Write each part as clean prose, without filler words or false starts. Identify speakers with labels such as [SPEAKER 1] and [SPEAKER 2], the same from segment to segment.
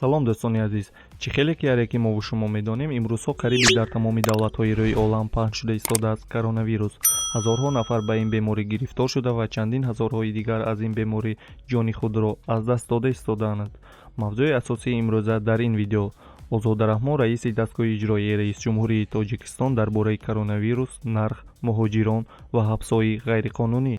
[SPEAKER 1] Салом, дӯстони азиз! Чӣ хеле ки ҳар яке мову шумо медонем, имрӯзҳо қариби дар тамоми давлатҳои рӯи олам паҳн шуда истодааст коронавирус. Ҳазорҳо нафар ба ин беморӣ гирифтор шуда ва чандин ҳазорҳои дигар аз ин беморӣ ҷони худро аз даст дода истодаанд. Мавзӯи асосии имрӯза дар ин видео: Озода Раҳмон, раиси дастгоҳи иҷроияи раисҷумҳурии Тоҷикистон, дар бораи коронавирус, нарх, муҳоҷирон ва ҳабсҳои ғайриқонунӣ.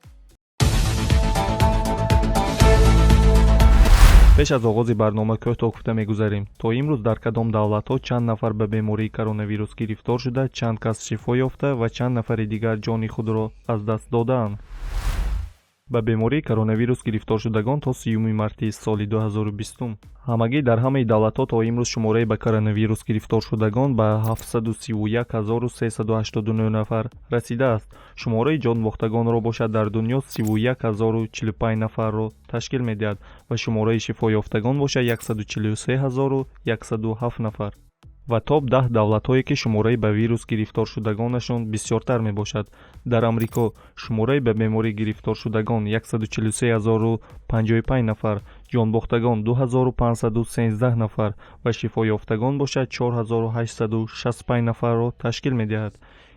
[SPEAKER 1] Пеш аз оғози барнома кӯтоҳ гуфта мегузарем, то имрӯз дар кадом давлатҳо чанд нафар ба бемории коронавирус гирифтор шуда, чанд кас шифо ёфта ва чанд нафари дигар ҷони худро аз даст додаанд. Ба бемории коронавирус гирифторшудагон то 30 марти соли 2020. Ҳамагӣ дар ҳамаи давлатҳо то имрӯз шумораи ба коронавирус гирифторшудагон ба 731 389 нафар расидааст. Шумораи ҷонбохтагонро бошад, дар дунё 31 045 нафарро ташкил медиҳад ва шумораи шифоёфтагон бошад, 143 107 нафар. Ва топ 10 давлатҳое, ки шумораи ба вирус гирифторшудагонашон бисёртар мебошад: дар Амрико шумораи ба беморӣ гирифторшудагон 143 055 нафар, ҷонбохтагон 2513 нафар ва шифоёфтагон бошад, 4865 нафарро ташкил медиҳад.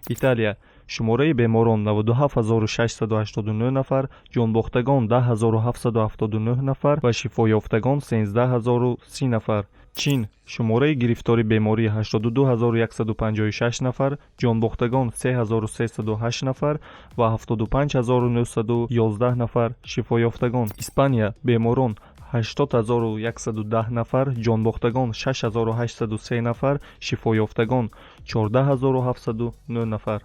[SPEAKER 1] Италия шумораи беморон 97 689 нафар, ҷонбохтагон 10 779 нафар ва шифоёфтагон 13 030 нафар. Чин шумораи гирифтори беморӣ 82 156 нафар, ҷонбохтагон 3308 нафар ва 75 911 нафар шифоёфтагон. Испания беморон 80 110 нафар, ҷонбохтагон 6803 нафар, шифоёфтагон 14 709 нафар.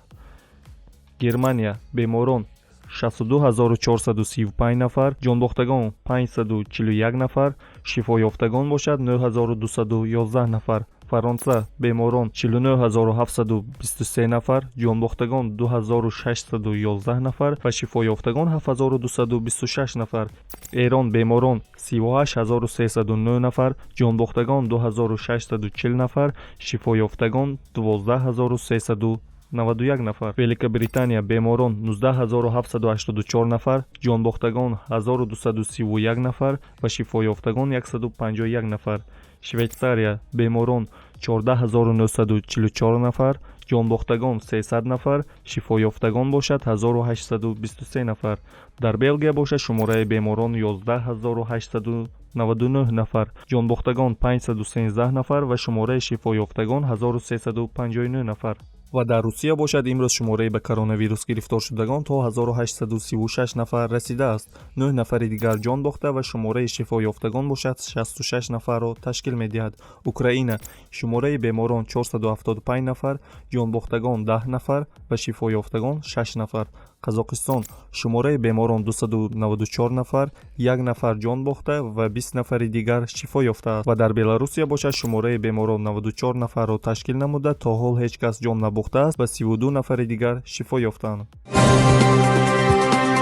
[SPEAKER 1] Германия беморон 62 435 нафар, ҷонбохтагон 541 нафар, шифоёфтагон бошад, 9211 нафар. Фаронса беморон 49 723 нафар, ҷонбохтагон 2611 нафар ва шифоёфтагон 7226 нафар. Эрон беморон 38 309 нафар, ҷонбохтагон 2640 нафар, шифоёфтагон 12 391 нафар. Великобритания беморон 19 784 нафар, ҷонбохтагон 1231 нафар ва шифоёфтагон 151 нафар. Швейтсария беморон 14 944 нафар, ҷонбохтагон 300 нафар, шифоёфтагон бошад, 1823 нафар. Дар Белгия бошад, шумораи беморон 11 899 нафар, ҷонбохтагон 513 нафар ва шумораи шифоёфтагон 1359 нафар. Ва дар Русия бошад, имрӯз шумораи ба коронавирус гирифторшудагон то 1836 нафар расидааст. Нӯҳ нафари дигар ҷон бохта ва шумораи шифоёфтагон бошад, 66 нафарро ташкил медиҳад. Украина шумораи беморон 475 нафар, ҷонбохтагон 10 нафар ва шифоёфтагон 6 нафар. Қазоқистон шумораи беморон 294 нафар, як нафар ҷон бохта ва 20 нафари дигар шифо ёфтааст. Ва дар Беларусия бошад, шумораи беморон 94 нафарро ташкил намуда, то ҳол ҳеҷ кас ҷон набохтааст ва 32 нафари дигар шифо ёфтаанд.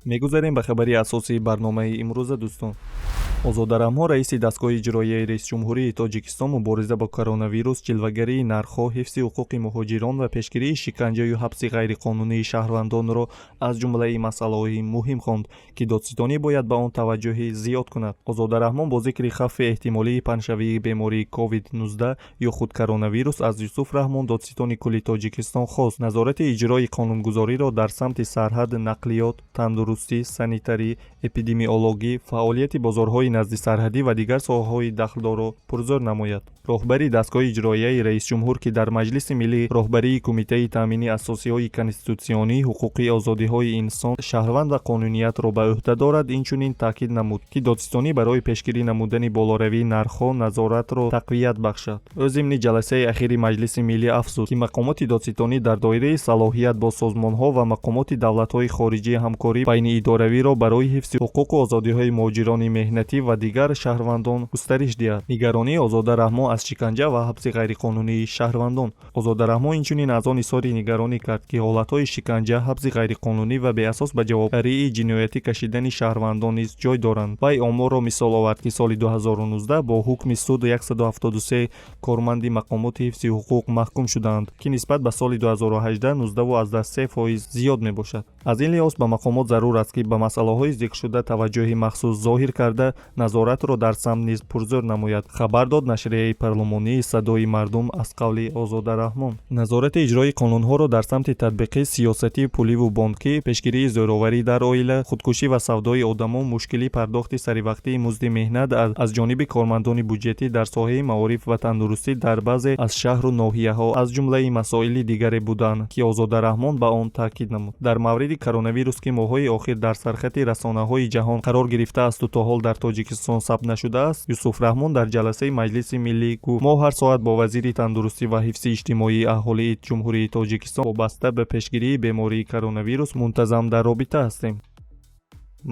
[SPEAKER 1] Мегузарем ба хабари асосии барномаи имрӯза, дӯстон. Озода Раҳмон, раиси дастгоҳи иҷроияи раисҷумҳурии Тоҷикистон, мубориза бо коронавирус, ҷилвагарии нархҳо, ҳифзи ҳуқуқи муҳоҷирон ва пешгирии шиканҷаю ҳабси ғайриқонунии шаҳрвандонро аз ҷумлаи масъалаҳои муҳим хонд, ки додситонӣ бояд ба он таваҷҷӯҳи зиёд кунад. Озода Раҳмон бо зикри хавфи эҳтимолии паҳншавии бемории COVID-19 ё худ коронавирус аз Юсуф Раҳмон, додситони кулли Тоҷикистон, хост назорати иҷрои қонунгузориро дар самти сарҳад, нақлиёт, тандурустӣ, санитарӣ, эпидемиологӣ, фаъолияти бозорҳои наздисарҳадӣ ва дигар соҳаҳои дахлдорро пурзӯр намояд. Роҳбари дастгоҳи иҷроияи раисҷумҳур, ки дар Маҷлиси Миллӣ роҳбарии Кумитаи таъмини асосиҳои конститутсионӣ, ҳуқуқи озодиҳои инсон, шаҳрванд ва қонуниятро ба ӯҳда дорад, инчунин таъкид намуд, ки додситонӣ барои пешгирӣ намудани болоравии нархҳо назоратро тақвият бахшад. Ӯ зимни ҷаласаи ахири Маҷлиси Миллӣ афзуд, ки мақомоти додситонӣ дар доираи салоҳият бо созмонҳо ва мақомоти давлатҳои хориҷӣ ҳамкории байниидоравиро барои ҳифзи ҳуқуқу озодиҳои муҳоҷирони меҳнатӣ ва дигар шаҳрвандон густариш диҳад. Нигаронии Озода Раҳмон аз шиканҷа ва ҳабси ғайриқонунии шаҳрвандон. Озода Раҳмон инчунин аз он изҳори нигаронӣ кард, ки ҳолатҳои шиканҷа, ҳабси ғайриқонунӣ ва беасос ба ҷавобгарии ҷиноятӣ кашидани шаҳрвандон низ ҷой доранд. Вай оморро мисол овард, ки соли 2019 бо ҳукми суд 173 корманди мақомоти ҳифзи ҳуқуқ маҳкум шудаанд, ки нисбат ба соли 2018 19,3% зиёд мебошад. Аз ин лиҳоз ба мақомот зарур аст, ки ба масъалаҳои зикршуда таваҷҷӯҳи махсус зоҳир карда, Назоратро дар самт низ пурзӯр намояд, хабар дод нашрияи парлумонии «Садои мардум» аз қавли Озода Раҳмон. Назорати иҷрои қонунҳоро дар самти татбиқи сиёсати пуливу бонкӣ, пешгирии зӯроварӣ дар оила, худкушӣ ва савдои одамон, мушкили пардохти саривақтии музди меҳнат аз ҷониби кормандони буҷетӣ дар соҳаи маориф ва тандурустӣ дар баъзе аз шаҳру ноҳияҳо аз ҷумлаи масоили дигаре буданд, ки Озода Раҳмон ба он таъкид намуд. Дар мавриди коронавирус, ки моҳҳои охир дар сархати расонаҳои ҷаҳон қарор гирифтаасту то ҳол дар Тоҷикистон сабт нашудааст, Юсуф Раҳмон дар ҷаласаи Маҷлиси Миллӣ гуфт: «Мо ҳар соат бо вазири тандурустӣ ва ҳифзи иҷтимоии аҳолии Ҷумҳурии Тоҷикистон вобаста ба пешгирии бемории коронавирус мунтазам дар робита ҳастем».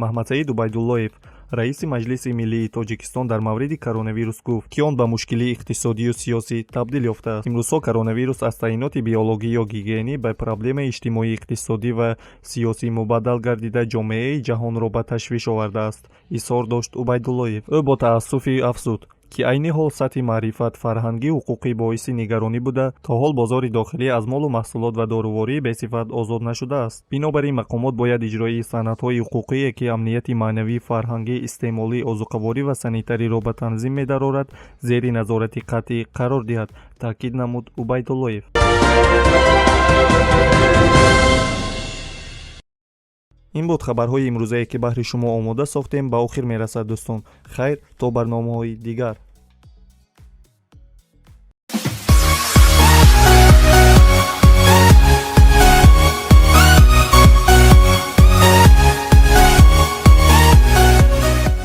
[SPEAKER 1] Маҳмадсаид Убайдуллоев, раиси Маҷлиси Миллии Тоҷикистон, дар мавриди коронавирус гуфт, ки он ба мушкилии иқтисодию сиёсӣ табдил ёфтааст. Имрӯзҳо коронавирус аз таъйиноти биологӣ ё гигиенӣ ба проблемаи иҷтимоӣ, иқтисодӣ ва сиёсӣ мубаддал гардида, ҷомеаи ҷаҳонро ба ташвиш овардааст, изҳор дошт Убайдуллоев. Ӯ бо таассуфи афзуд, ки айни ҳол сатҳи маърифат, фарҳангию ҳуқуқӣ боиси нигаронӣ буда, то ҳол бозори дохилӣ аз молу маҳсулот ва дорувории бесифат озод нашудааст. Бинобар ин мақомот бояд иҷрои санадҳои ҳуқуқие, ки амнияти маънавӣ, фарҳангӣ, истеъмолӣ, озуқаворӣ ва санитариро ба танзим медарорад, зери назорати қатъӣ қарор диҳад, таъкид намуд Убайдуллоев. Ин буд хабарҳои имрӯзае, ки баҳри шумо омода сохтем, ба охир мерасад. Дӯстон, хайр, то барномаҳои дигар.